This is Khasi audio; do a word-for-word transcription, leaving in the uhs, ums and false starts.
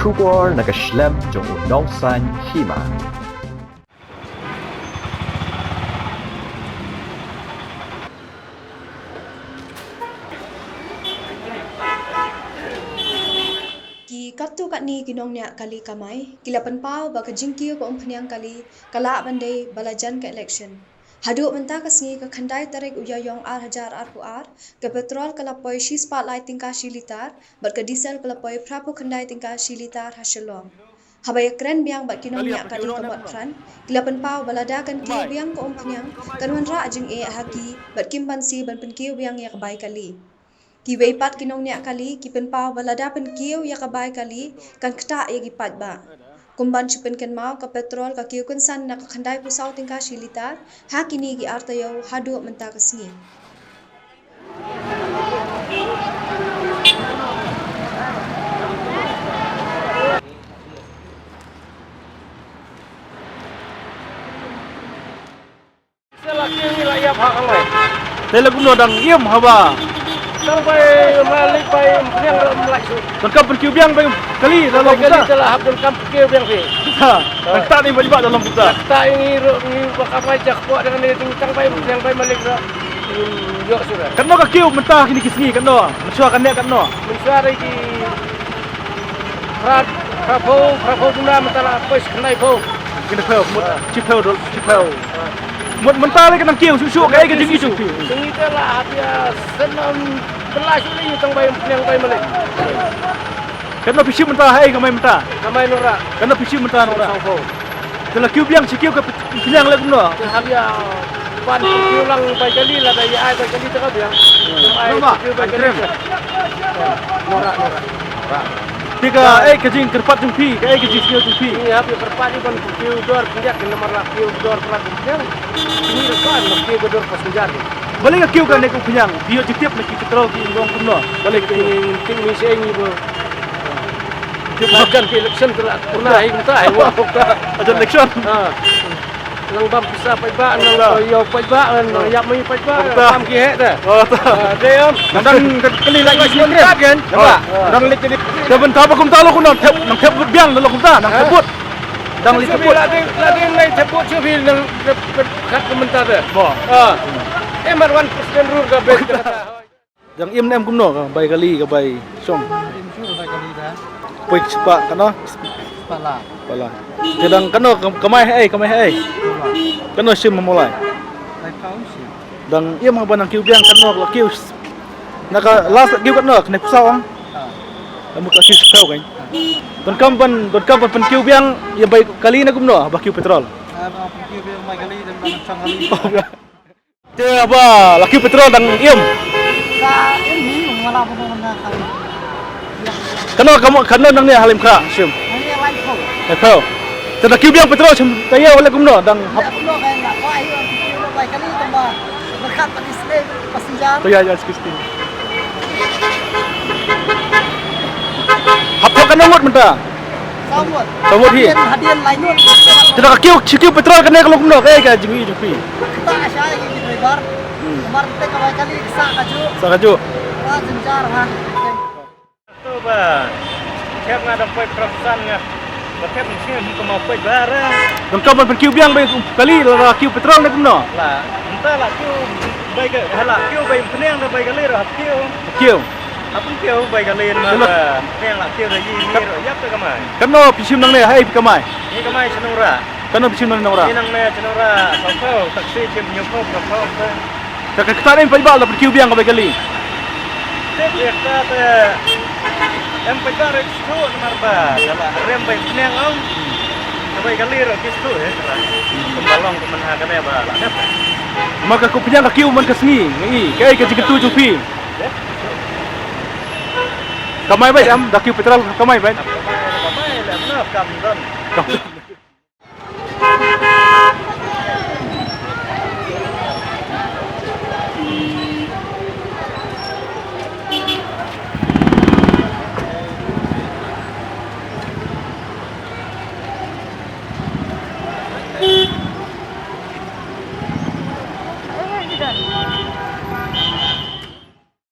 Khubor na ka shlem jong u nongsan hima. Ki katto katne ki nongniah kali kamai ki la pynpaw ba ka jingkiew ka umphniang kali ka lah ban dei ba la jan ka election. Haduh mynta ka sngi ka khyndai tarik u Ïaïong ar hajar arphew ar, ka petrol ka la poi shispah lai tyngka shi litar, bad ka diesel ka la poi phraphew khyndai tyngka shi litar ha Shillong. Haba ïakren biang bad ki nongniah kali ka Motphran, ki la pynpaw ba lada kan kiew biang ka umphniang, kan wanrah jingeh ha ki bad kim banse ban pynkiew biang ïa ka bai kali. Kiwei pat ki nongniah kali ki pynpaw ba lada pynkiew ïa ka bai kali kan ktah ïa ki paidbah. Kumban shu pynkynmaw, ka petrol ka kiew kynsan na ka khyndai phew saw tyngka shi litar ha kine ki ar taïew haduh mynta ka sngi. Te la kumno dang im haba? Tang bai malik bai mphniang ro mlak su. Tang kam pynkiew biang bai kali dalam kali buta. Te la hap tang kam pynkiew biang phi. Ha. Tang ta ni bai ba dalam buta. Ta ini ro ni ba ka bai jak ko dengan ni tang bai mphniang bai malik ro. Yo sura. Katno ka kiew mynta kine ki sngi katno? Mynshwa kane katno? Mynshwa ri ki Phraphew, phraphew duna mynta la poi shi khyndai phew. Khyndai phew, mut shiphew dol, shiphew. Mut mynta la ka nang kiew shuh shuh kaei ka jingkiew shuh. Jingkiew te la hap ïa sen, um, bylla shuh lei tang bai mphniang bai malik. Katno phi shim mynta, haei kamai mynta? Kamai nora. Katno phi shim mynta nora? Sawphew. Te la kiew biang shi kiew ka pynïang leh kumno? Te hap ïa ban kiew lang bai kali, lada ïa ai bai kali te ka biang. Ai kiew bai kali. Nora, nora. Te kaei ka jingkyrpad jong phi, kaei ka jingsngew jong phi? Ngi hap ïa kyrpad ïa ban kiew dor pyndiat, namar la kiew dor pyndiat. Ngi ruh ka kiew dor passenger. Balei ka kiew kane ka pynïang? Phi ïoh jingtip na ki petrol ki ong kumno? Balei ka kiew? Ngi tip ngi sha ngi ba. Tip ba jan ki election tu la pernah hi kumta hi. Jan election. Ha. Nang bam pisa paidbah, nang ïoh paidbah, nang ïap mih paidbah, bam ki heh te. Oh, ta. Ah, dei em. Nang dang kali lagi sini kan? Nampak? Dang lek kali. Dah bentar ba kumta lo kumta, nang thep, nang thep biang lo kumta, nang thep bud. Dang lek thep bud. Lagi, lagi nang thep bud shu bi nang kat kumta te. Ba. Ah. Eh, mar wan president rur ka bed. Dang im ne em kumno ka bai kali ka bai shong? Im shuh bai kali da. Poi spah kano? Spah la. Spah la. Te dang kano ka-, kamai haei, kamai haei? Phew la. Kano shim Mawlai? Laiphew shim. Dang im haba nang kiew biang kano la kiew s-, na ka last la kiew kano kane phew saw ang? Ha. Ka mut ka kiew shiphew kan? Ha. Donkam ban, donkam ban pynkiew biang ïa bai kali ne kumno haba kiew petrol? Ah, ban pynkiew biang bai kali dang ban shong kali. Oh, ya. Te ba la kiew petrol dang im. Ka im hi, wala ba na ka. Kano, kano, kano nangne ha Laitumkhrah shim? Nangne Laiphew. Laiphew. Te da kiew biang petrol shim, ta ïa wala kumno dang hap. Kumno ka ïa ko ai kiew lo bai kali tang ba. Berkat pa di sle passenger. Ta ïa ïa sikit sikit. Hap kano ngut mynta? Saw ngut. Saw ngut hi. Hadien, hadien lai ngut. Te da ka kiew, shi kiew petrol kane ka long kumno kaei ka jingïohi jong phi? Kita ka shai ki driver. Hmm. Namar te ka bai kali ka sah kajuh. Sah kajuh. Ba jynjar ha. To ba. Thep nga dang poi pyrshang nga. Ba thep ngi sngewbha kumno poi ba ra. Dang ka ban pynkiew biang bai kali la kiew petrol ne kumno? La, mynta la kiew bai ka, la kiew bai pynïang da bai kali ra kiew. Kiew. Apun kiew bai kali ma ba pynïang la kiew da yi ni ro ïap ta kamai. Kano phi shim nangne haei phi kamai? Ni kamai shnong ra. Kano phi shim nangne nong ra? Ni nangne shnong ra, phew phew, taxi shim hynñiew phew, phew phew. Te ka kata em paidbah la pynkiew biang ka bai kali. Te biang ka te em paidbah re kistu namar ba ka la rem bai pynïang ong. Ka bai kali re kistu he. Kumba long kumba ha kane ba la dep. Ma ka ku pynïang ka kiew man ka sngi ngi kaei ka jingkyntu jong phi. Kamai bai em da kiew petrol kamai bai. Kamai le no kam don.